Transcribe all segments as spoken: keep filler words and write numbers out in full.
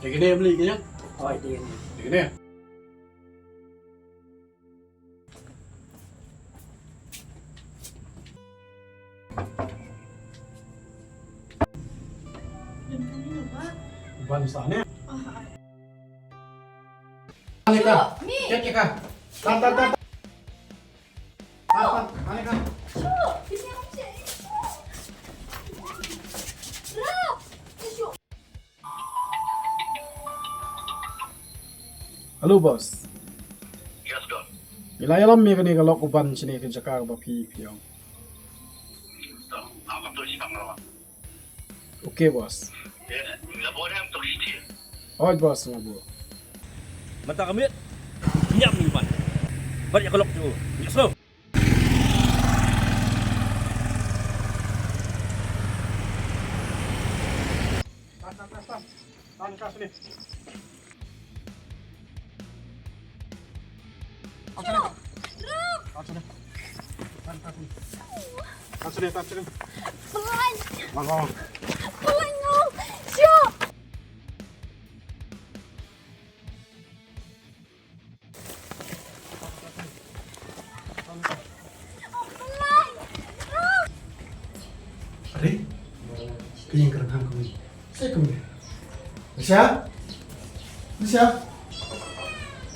Te kine em lei kine? Oi, te kine. Te kine. Ban sa ne? Ani ka. Sure, me. Cek, cek ka. Tan, tan, tan. Tan, tan. Ani ka. Sure, me. Sure. Rap. Sure. Hello, boss. Yes, Don. Ngi la ïalam ïa kane ka lok u Ban shane ka jaka kaba phi, phi ong. Don, nga to shi pang lo. Okay, boss. Oi, boss, nga buh. Mynta ka miet, pynïap ïa u Ban. Bad ïa ka lok jong u. Ïa slo. Are, ka ïing ka rynghang kumne. Sa kumne. Risha? Risha?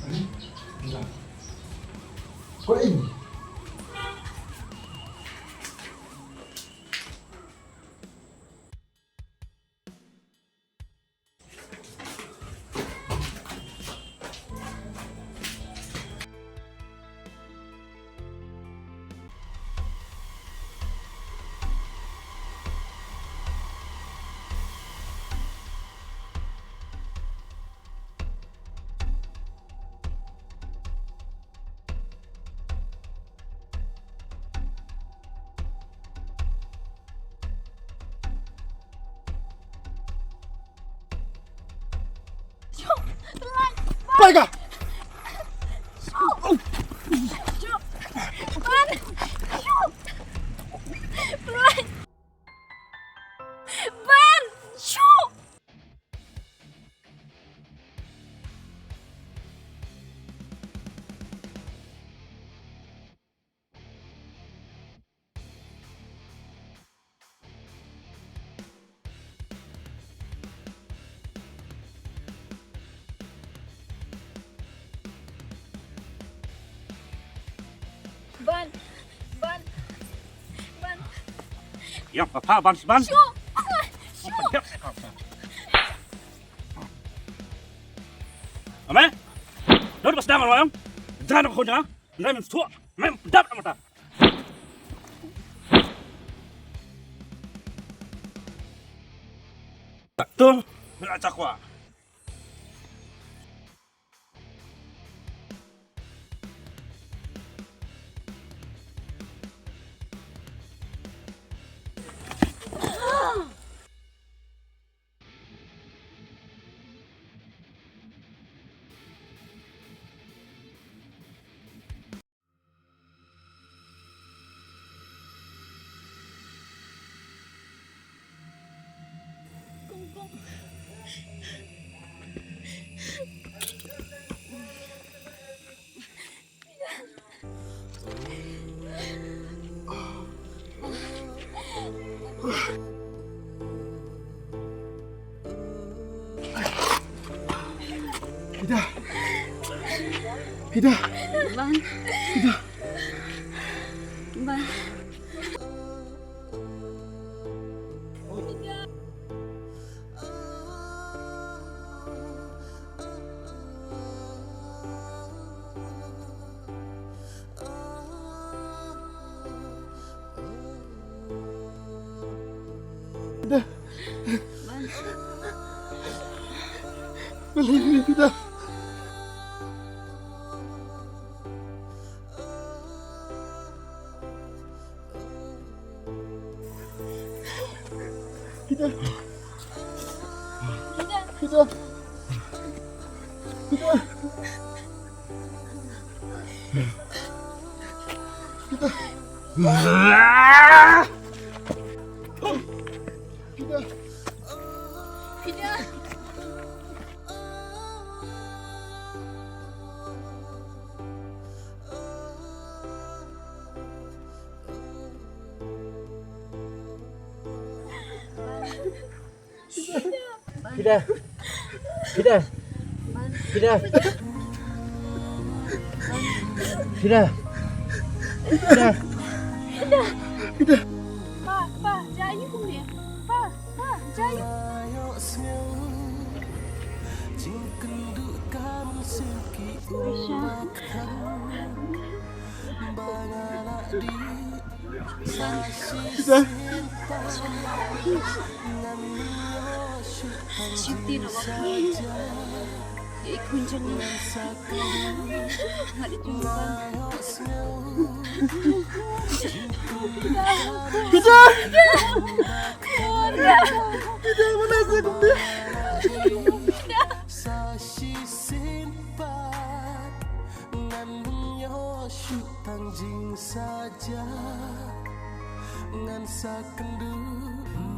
Are, Risha. Ko ïing. Pai ka. Ban! Ban! Shu! Ban, Ban, Ban. Ïa, pha, Ban, Ban. Shu, shu. Ame? Don ba sdang ro yang. Jangan ko jangan. Ngai men suak. Mem dap na mata. Tu, mila chakwa. Ida. Ida. Ban. Ida. Ban. Ida. Ban. Ida. Ida. Ida. Ida. Ida. Ida. Ida. Pida. Pida. Pida. Pida. Pida. Pida. Pa, pa, jia ïa kumne. Pa, pa, jia ïa. Pida. Pida. Pida, mana sa kumne. Sa shisien pat ngan ïoh shuh tang jingsaja. Ngan sa kynduh